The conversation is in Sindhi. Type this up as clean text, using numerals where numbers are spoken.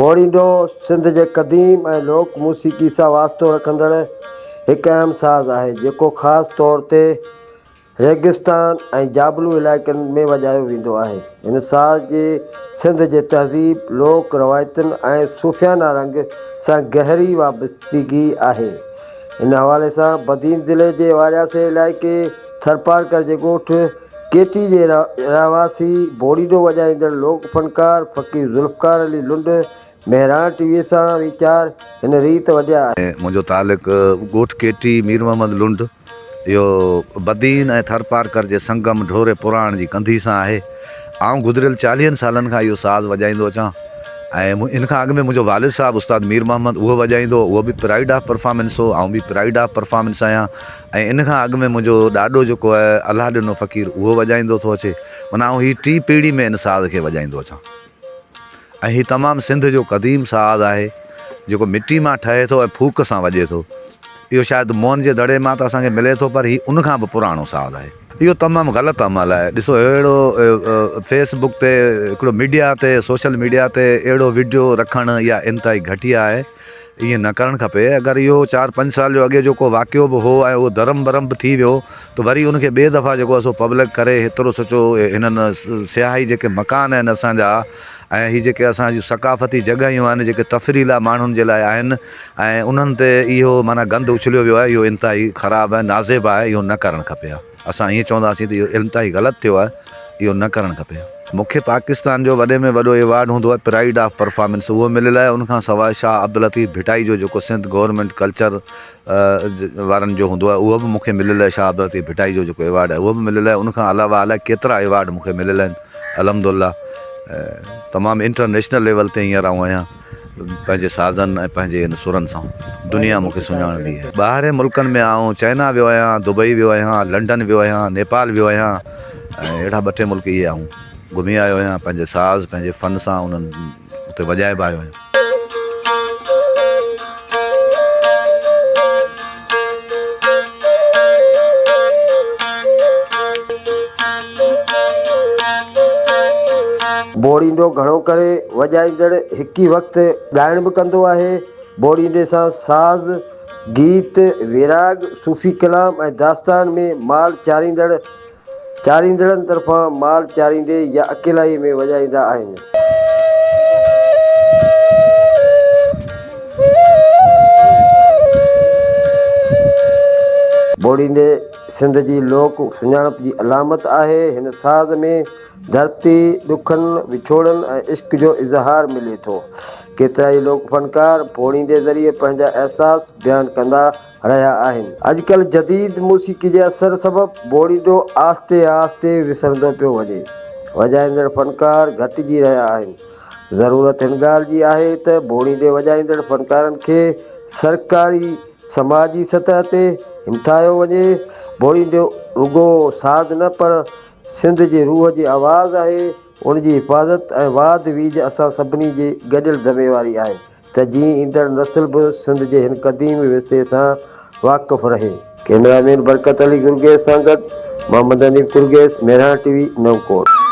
ڀوڙينڊو سنڌ جي قديم ۽ لوڪ موسيقي سان واسطو رکندڙ هڪ اهم ساز آهي، جيڪو خاص طور تي ريگستان ۽ جابلو علائقن ۾ وڄايو ويندو آهي. هن ساز جي سنڌ جي تهذيب، لوڪ روايتن ۽ صوفيانه رنگ سان گهري وابستگي آهي. ان حوالي سان بدين ضلعي جي وارياسي علائقي ٿرپارڪر جي ڳوٺ ڪيٽي جي رهواسي بوڙينڊو وڄائيندڙ لوڪ فنڪار فقير ذوالفقار علي لنڊ مهراڻ ٽي وي سان ويچار هن ريت ونڊيا آهن. منهنجو تعلق ڳوٺ ڪيٽي مير محمد لنڊ اهو بدين ۽ ٿرپارڪر جي سنگم ڍوري پراڻ جي ڪنڌي سان آهي. آئون گذريل چاليهن سالن کان اهو ساز وڄائيندو اچان ۽ ان کان اڳ ۾ منهنجو والد صاحب استاد مير محمد اهو وڄائيندو هو اهو به پرائيڊ آف پرفارمنس هو آئون به پرائيڊ آف پرفارمنس آهيان ۽ ان کان اڳ ۾ منهنجو ڏاڏو جيڪو آهي الله ڏنو فقير اهو وڄائيندو ٿو اچي معنيٰ آئون هي ٽي پيڙهي ۾ ان ساز کي وڄائيندو اچان ۽ هي تمام سنڌ جو قديم ساز آهي جيڪو مٽي مان ٺهي ٿو ۽ ڦوڪ سان وڄي ٿو اهو شايد موهن جي دڙي مان ته اسان کي ملي ٿو پر هي ان کان به پراڻو ساز آهي. اهو تمام غلط عمل آهي ڏسو اهڙو فيس بڪ تي هڪڙو ميڊيا تي سوشل ميڊيا تي اهڙو وڊيو رکڻ اها انتهائي گهٽيا آهي ائين نه ڪرڻ کپي اگر اهو چار پنج سال جو اڳي جو ڪو واقعو به هو ۽ اهو درم برم به ٿي ويو ته وري ان کي ٻئي دفعا جيڪو آهي سو پبلڪ ڪري هيترو سوچو هنن سياحي جيڪي مڪان آهن اسان جا ۽ هي جيڪي اسان جون ثقافتي جڳهيون آهن جيڪي تفريح لاء ماڻهن جي لاء آهن ۽ انهن تي اهو معنيٰ گند اڇليو ويو آهي اهو انتهائي خراب ۽ نازيب آهي اهو نه ڪرڻ کپي ها اسان ائين چونداسين ته اهو انتهائي غلط ٿيو آهي اهو نه ڪرڻ کپي ها. مون کي پاڪستان جو وڏي ۾ وڏو ايوارڊ هوندو آهي پرائيڊ آف پرفارمنس اهو مليل آهي ان کان سواء شاهه عبداللطيف ڀٽائي جو جيڪو سنڌ گورنمينٽ ڪلچر وارن جو هوندو آهي اهو به مون کي مليل آهي شاهه عبداللطيف ڀٽائي جو جيڪو ايوارڊ آهي اهو به مليل آهي ان کان علاوه الائي ڪيترا ايوارڊ مون کي مليل آهن الحمد الله تمام انٽرنيشنل ليول تي هينئر آئون آهيان پنهنجي سازن ۽ پنهنجي ان سرن سان دنيا مون کي سڃاڻندي آهي. ٻاهرين ملڪن ۾ آئون چائنا ويو آهيان، دبئي ويو آهيان، لنڊن ويو آهيان، نيپال ويو آهيان ۽ اهڙا ٻه ٽي ملڪ اهي آئون گهمي آيو آهيان پنهنجي ساز پنهنجي فن سان انهن اتي وڄائي به آيو آهيان. بوڙينڊو گهڻو ڪري وڄائيندڙ هڪ ئي وقت ڳائڻ به ڪندو آهي. بوڙينڊي سان ساز، گيت، ويراڳ، صوفي ڪلام ۽ داستان ۾ مال چاريندڙ چاريندڙن طرفان مال چاريندي يا اڪيلائيء ۾ وڄائيندا آهن. بوڙينڊي سنڌ جي لوڪ سڃاڻپ جي علامت آهي. هن ساز ۾ ڌرتي، ڏکن، وڇوڙن ۽ عشق جو اظهار ملي ٿو. ڪيترائي لوڪ فنڪار ڀوڙينڊي ذريعي پنهنجا احساس بيان ڪندا رهيا آهن. اڄڪلهه جديد موسيقي جي اثر سبب ڀوڙينڊو آهستي آهستي وسرندو پيو وڃي. وڄائيندڙ فنڪار گهٽجي رهيا آهن. ضرورت هن ڳالهه جي آهي ته ڀوڙينڊي وڄائيندڙ فنڪارن کي سرڪاري، سماجي سطح تي همٿايو وڃي. ڀوڙينڊو رڳو ساز نه پر سنڌ جي روح جي آواز آهي، ان جي حفاظت ۽ واڌ ويجهه اسان سڀني جي گڏيل ذميواري آهي ته جيئن ايندڙ نسل به سنڌ جي هن قديم ورثي سان واقف رهي. ڪئميرا مين برڪت علي گرگيس سان گڏ محمد حنيف گرگيس، مهراڻ ٽي وي، نئون ڪوٽ.